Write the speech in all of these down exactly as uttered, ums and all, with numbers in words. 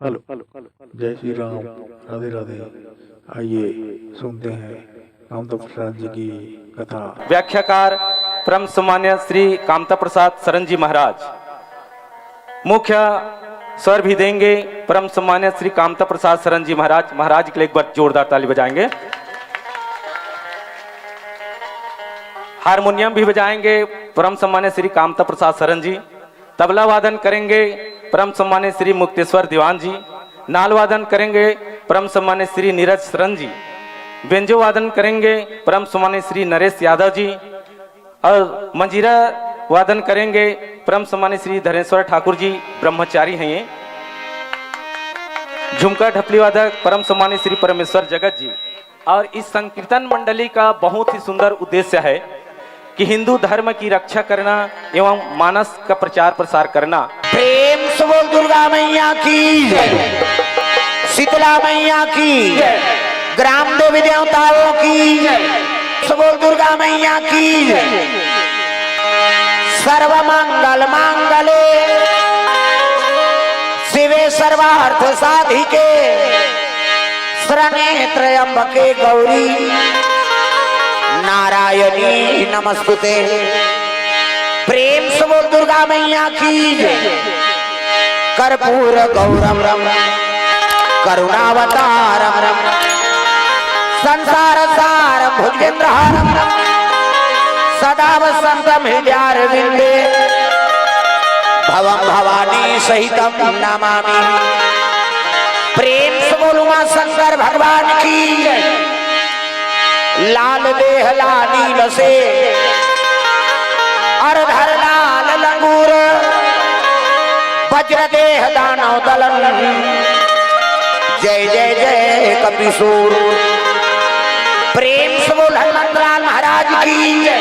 Hello, जय श्री राम, राधे राधे। आइए सुनते हैं कामता प्रसाद जी की कथा। व्याख्याकार परम सम्मान्य श्री कामता प्रसाद शरण जी महाराज, मुख्य स्वर भी देंगे परम सम्मान्य श्री कामता प्रसाद शरण जी महाराज। महाराज के लिए एक बार जोरदार ताली बजाएंगे। हारमोनियम भी बजाएंगे परम सम्मान्य श्री कामता प्रसाद शरण जी। तबला वादन करेंगे परम सम्मान्य श्री मुक्तेश्वर दीवान जी। नाल वादन करेंगे परम सम्मान्य श्री नीरज शरण जी। बेंजो वादन करेंगे परम सम्मान्य श्री नरेश यादव जी। और मंजीरा वादन करेंगे परम सम्मान्य श्री धनेश्वर ठाकुर जी, ब्रह्मचारी हैं ये। झुमका ढपली वादक परम सम्मान्य श्री परमेश्वर जगत जी। और इस संकीर्तन मंडली का बहुत ही सुंदर उद्देश्य है कि हिंदू धर्म की रक्षा करना एवं मानस का प्रचार प्रसार करना। प्रेम से बोल दुर्गा मैया की जय, शीतला मैया की जय, ग्राम देवी देवताओं की जय, से बोल दुर्गा मैया की जय। सर्व मंगल मांगले शिवे सर्वार्थ साधिके शरण्ये त्र्यंबके गौरी नारायणी नमस्तुते। प्रेम से बोल दुर्गा मैया की जय। कर्पूर गौरम करुणावतारम संसार सारम भुजगेंद्रहारम सदा वसंतम हृदयारविंदे भवम भवानी सहितम नमामि। प्रेम से बोल उमा शंकर भगवान की जय। लाल देह लाल नील से अरधर लाल लंगूर वज्र देह दानव दलन जय जय जय कपिसूर। प्रेम से बोल हनुमंतलाल महाराज की जय।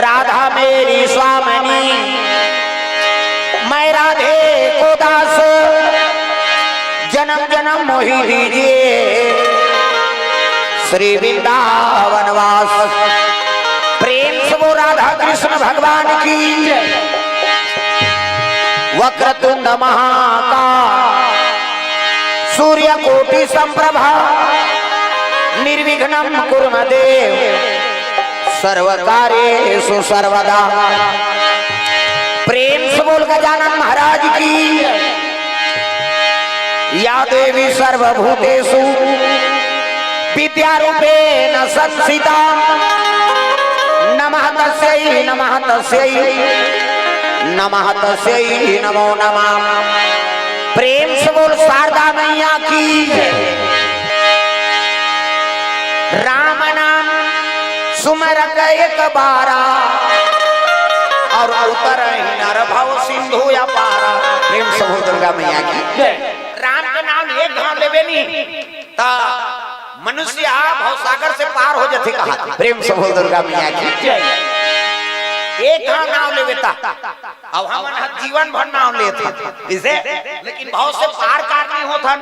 राधा मेरी स्वामिनी मैं राधे को दास जन्म जन्म मोहि दीजिए श्री वृंदावन वास। प्रेम से बोल राधा कृष्ण भगवान की जय। वक्रतुंड महाकाय सूर्य कोटि संप्रभा निर्विघ्नम कुरु मे देव सर्व कार्येषु सर्वदा। प्रेम से बोल गजानन महाराज की। या देवी सर्वभूतेषु विद्यारूपेण संस्थिता नमः तस्यै नमः तस्यै नमः तस्यै नमो नमः। प्रेम से बोल शारदा मैया की। राम नाम सुमरत एक बारा और उतरहि नर भव सिंधु अपारा। प्रेम से बोल दुर्गा मैया की। राम के नाम एक घाव लेबे नहीं ता मनुष्य हा भवसागर से पार हो जथे कहा। प्रेम से बोल दुर्गा मैया की। एक घाव नाम लेबे ता अब हमन ह जीवन भर नाम लेत हन, इसे लेकिन भाव से पार कर नहीं होत हन।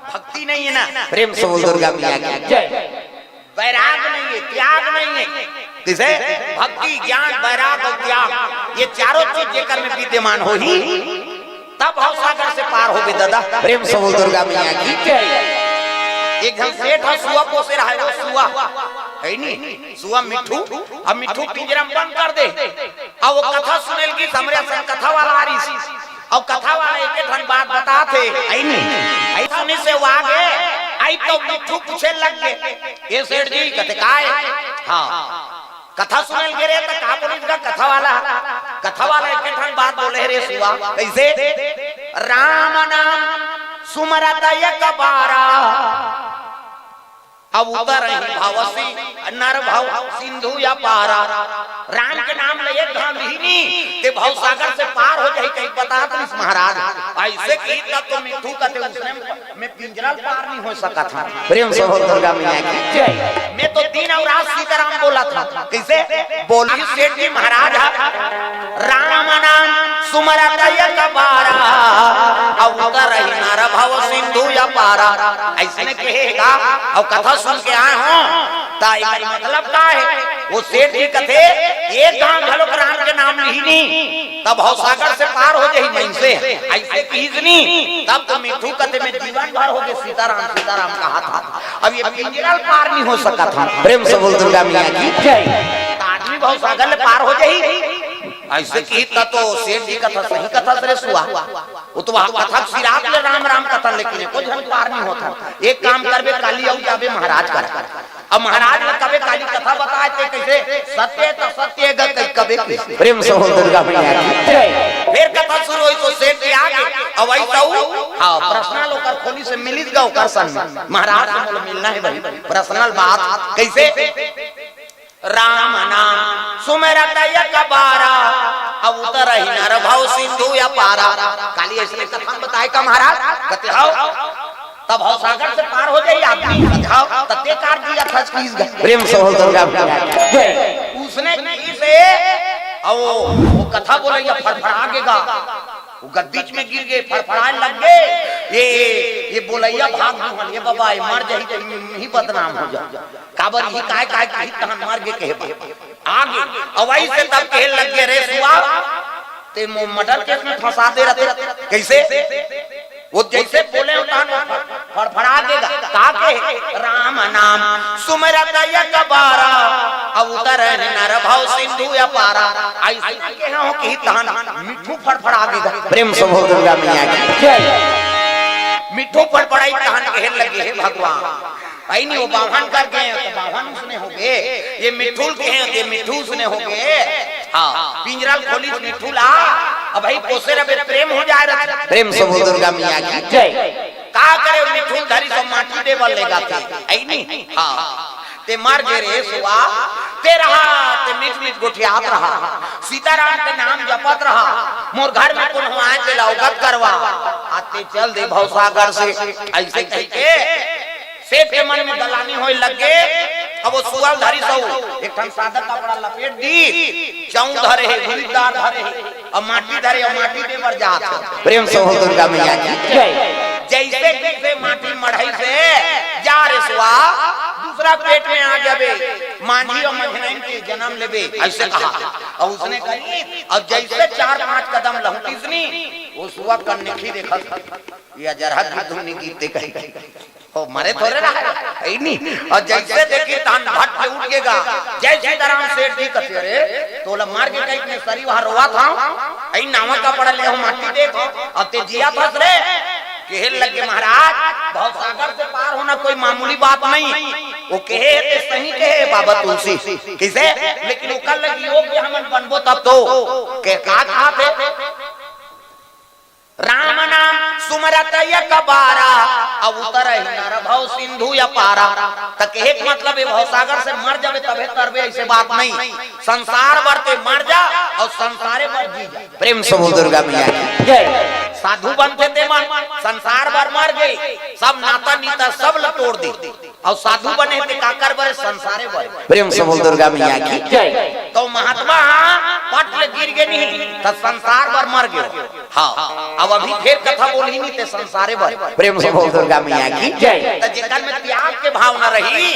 भक्ति नहीं है ना। प्रेम से बोल दुर्गा मैया की। जय। वैराग नहीं है, त्याग नहीं है। किसे? भक्ति, ज्ञान, वैराग और त्याग, ये चारों चीज जेकर में विद्यमान होही, तब भाव सागर से पार होबे दादा। प्रेम से बोल दुर्गा मैया की। जय। एक झन सेठ ह सुआ पोसे रहा है, वो सुआ है नी, सुआ मिट्ठू, अब मिट्ठू पिंजरा में बंद कर दे। अब वो कथा सुनेल की हमरे संग कथा वाला आ रही थी। अब कथा वाला एक एक ठन बात बता थे, आई नहीं, आई सुनी से वो आगे, आई तो मिट्ठू पूछे लग गए, "ये सेठ जी, कथे काय?" हाँ, कथा सुनेल गे रे, तो का बोली इसका कथा वाला? कथा वाला एक एक ठन बात बोले रे सुआ, कैसे? राम नाम सुमरत एक बारा, अब उतरहि भव सि-, नर भव सिंधु अपारा। राम के नाम ले एक घाव लिहिनी, ते भव सागर से पार हो जाही, कहीं बतात रहिस महाराज। ऐसे की तब तो मिट्ठू कथे उसने में पिंजरा पार नहीं हो सकत हा। प्रेम से बोल दुर्गा मैया की। जय। मैं तो दिन और रात सीताराम बोलत हा। कैसे? बोली सेठ जी महाराज हा। राम नाम सुमरत एक बारा, अब उतरहि नर भव सिंधु अपारा। ऐसने कहे का, अब कथा सुन के आए हो, ता एकर मतलब का है? वो सेठ जी कथे, एक घाव घलोक राम के नाम लिहिनी, तब भवसागर से पार हो जाही मइनसे। अइसे किहिस नी, तब तो मिट्ठू कथे में जीवन भर हो गे सीताराम, सीताराम कहा था। अब ये पिंजरा ल पार नहीं हो सकत हे। प्रेम से बोल दुर्गा मैया की जय। त आदमी भवसागर ले पार हो जाही। अइसे किहिस त तो सेठ जी कथा सही कथा रे सुआ। वो तो वहाँ कथा सिरात ले राम राम कथा, लेकिन एको झन पार नहीं होता। एक काम करबे, काली अउ जाबे महाराज करा। अब महाराज ल कबे काली कथा बताए ते कइसे सत्य त सत्य ग कई कबे कइसे। प्रेम से बोल दुर्गा मैया की जय। फिर कथा शुरू होइस तो सेठ जी आगे। अब अइसा हूँ, हाँ, पर्सनल ओकर खोलिस हे, मिलिस गा ओकर संग में। महाराज से मोला मिलना हे भाई, पर्सनल बात। कइसे? राम नाम सुमिरत एक बारा, अब उतरहि नर भव सिंधु अपारा। काली अइसने कथा बताए का महाराज? कथे हव। तब भवसागर से पार हो जाही आदमी। कथे हव। त ते कार जिया थस किहिस गा। प्रेम से बोल दुर्गा मैया की जय। उसने किहिस हे, अउ वो, वो कथा बोलइया फड़फड़ा गे गा। वो गद्दीच में गिर गे, फड़फड़ाए लग गे। ये, ये बोलइया भाग गे, ये बाबा, ये मर जाही त इही बदनाम हो जाही। काबर इही काय काय किहिस तहन मर गे कहे बा। आगे, अउ अइसे तब कहे लग गे, रे सुआ, ते मोर मर्डर केस में फंसा दे रथे। कइसे? वो जइसे बोले हो तहन फड़फड़ा गे गा। का कहे? राम नाम सुमिरत एक बारा, अब उतरहि नर भव सिंधु अपारा। अइसे कहे हो किहिस तहन मिट्ठू फड़फड़ा गे गा। प्रेम से बोल दुर्गा मैया की जय। मिट्ठू फड़फड़ाइस तहन कहे लगे, हे भगवान, अइ नी, वो बाम्हन कर गे, त बाम्हन उसने हो गे, ये मिट्ठू ल कहे, ये मिट्ठू उसने हो गे। हाँ, पिंजरा ल खोलिस मिट्ठू ला, अब भाई पोसे रबे प्रेम हो जाए रथे। प्रेम से बोल दुर्गा मैया की जय। का करे, मिट्ठू ल धरिस अउ माटी दे बर लेगथे, अइ नी? हाँ, ते मर गे रे सुआ, ते रहा, ते मीठ मीठ गोठियात रहा, सीताराम के नाम जपत रहा, मोर घर में कोनो आए तेला अवगत करवा, आ ते चल दे भवसागर से, अइसे कहिके सेठ के मन में गलानी होए लग गे। अब वो सुआ ल धरिस अउ एक ठन सादा कपड़ा लपेट दीस, चाउर धरे हे, उड़ीद दार धरे हे, अउ माटी धरे हे, अउ माटी दे बर जात हे। प्रेम से बोल दुर्गा मैया की जय। जइसे जइसे माटी मढ़इस हे, जा रे सुआ, दूसरा पेट में आ जाबे, मांझी अउ मंझनइन के जनम लेबे, अइसे कहा। अउ उसने कही, अउ जइसे चार पांच कदम लहुटिस नी, वो सुआ कन्नेखी देखत, ये अजरहा गिद्ध धुन नी गिद्ध ते कही। हो, मरे थोरे रहा हे, हे नी। अउ जइसे देखिस तहन भट ले उठ गे गा। जय सीताराम सेठ जी कथे, अरे, तोला मर गे कहिके सरी वहाँ रोवत हंव, अइ नावा कपड़ा ले हो माटी देत हंव, अउ ते जियत हस रे। कहे लगे, महाराज, भवसागर से पार होना कोई मामूली बात नहीं। वो कहे हे ते सही कहे बाबा तुलसी, कइसे? लेकिन ओकर लगी योग्य हमन बनबो तब तो। के का कहाथे? राम नाम सुमिरत एक बारा, अब उतरहि नर भव सिंधु अपारा। त कहे के मतलब हे, भवसागर से मर जाबे तभे तरबे, अइसे बात नहीं। संसार बर ते मर जा अउ संसारे बर जी जा। प्रेम से बोल दुर्गा मैया की जय। साधु बनथे ते मन, संसार बर मर गे, सब नाता नीता सब ल तोड़ दे। अउ साधु बने ते काकर बर? संसारे बर। प्रेम से बोल दुर्गा मैया की जय। त महात्मा ह पट ले गिर गे नहीं, त संसार बर मर गे। हाँ, अब अभी फेर कथा बोलही नहीं ते संसारे बर। प्रेम से बोल दुर्गा मैया की जय। त जेकर में त्याग के भावना रही,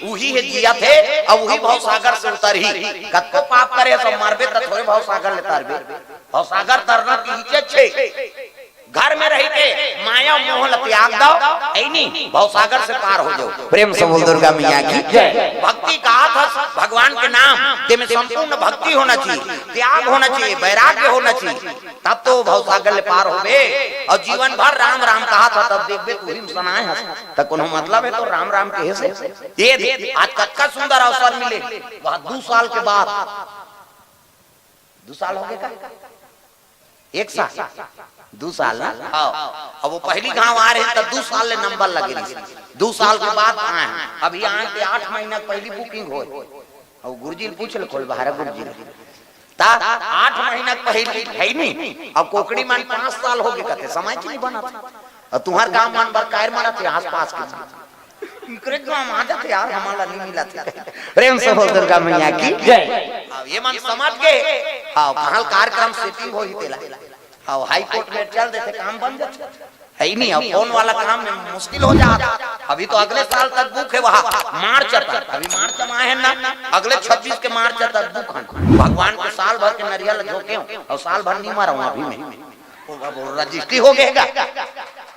उही हे जियत हे, अउ उही भवसागर से उतरही। कतको पाप करे हस त मरबे त थोरे भवसागर ले तरबे। भवसागर तरना किहिचे छे। घर में रहिके माया मोह ल त्याग दव, अइ नी, भवसागर से पार हो जाव। प्रेम से बोल दुर्गा मैया की जय। भक्ति कहाथस भगवान के नाम, तेमे संपूर्ण भक्ति होना चाहिए, त्याग होना चाहिए, वैराग्य होना चाहिए, तब तो भवसागर ले पार होबे। अउ जीवन भर राम राम कहाथस, तब देखबे तुही म सनाय हस, त कोनो मतलब हे तोर राम राम कहे से? ये देख, आज कतका सुंदर अवसर मिले, वह दू साल के बाद, दू साल हो गे का? एक साल? दू साल ना? हाँ। अब वो पहिली घांव आ रहे त दू साल ले नंबर लगे रहिस। दू साल के बाद आए। अभी आए ते आठ महीना के पहिली booking होय। अउ गुरुजी ल पूछ ले, खोलबहारा गुरुजी ल। त आठ महीना के पहिली हे नी। अब कोकड़ी मन पाँच साल हो गे कथे, समय के नहीं बनत। अउ तुंहर गांव मन बर कायर मरत हे, आसपास के मन। इकरे गांव म आ जाथे यार, हमन ला नहीं मिलत हे। प्रेम से बोल दुर्गा मैया की जय। अब ये मन समझ गे। हाँ, कहाँ ल कार्यक्रम setting होही तेला। हाँ, हाई कोर्ट में चल देथे, काम बन जाथे। अई नहीं, अब फोन वाला काम में मुश्किल हो जात। अभी तो अगले साल तक बुक हे वहाँ, मार्च तक। अभी मार्च में आए हैं ना, अगले छब्बीस के मार्च तक बुक हे। भगवान के साल भर के नरियल झोंके हूँ अउ साल भर नहीं मरा हूँ अभी मैं। वो, वो रजिस्ट्री हो गएगा।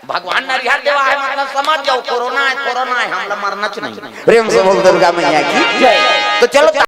भगवान नरियल देवा हे, मतलब समझ जाओ, कोरोना हे, कोरोना हे, हमला मरना च नहीं। प्रेम से बोल दुर्गा मैया की। तो चलो,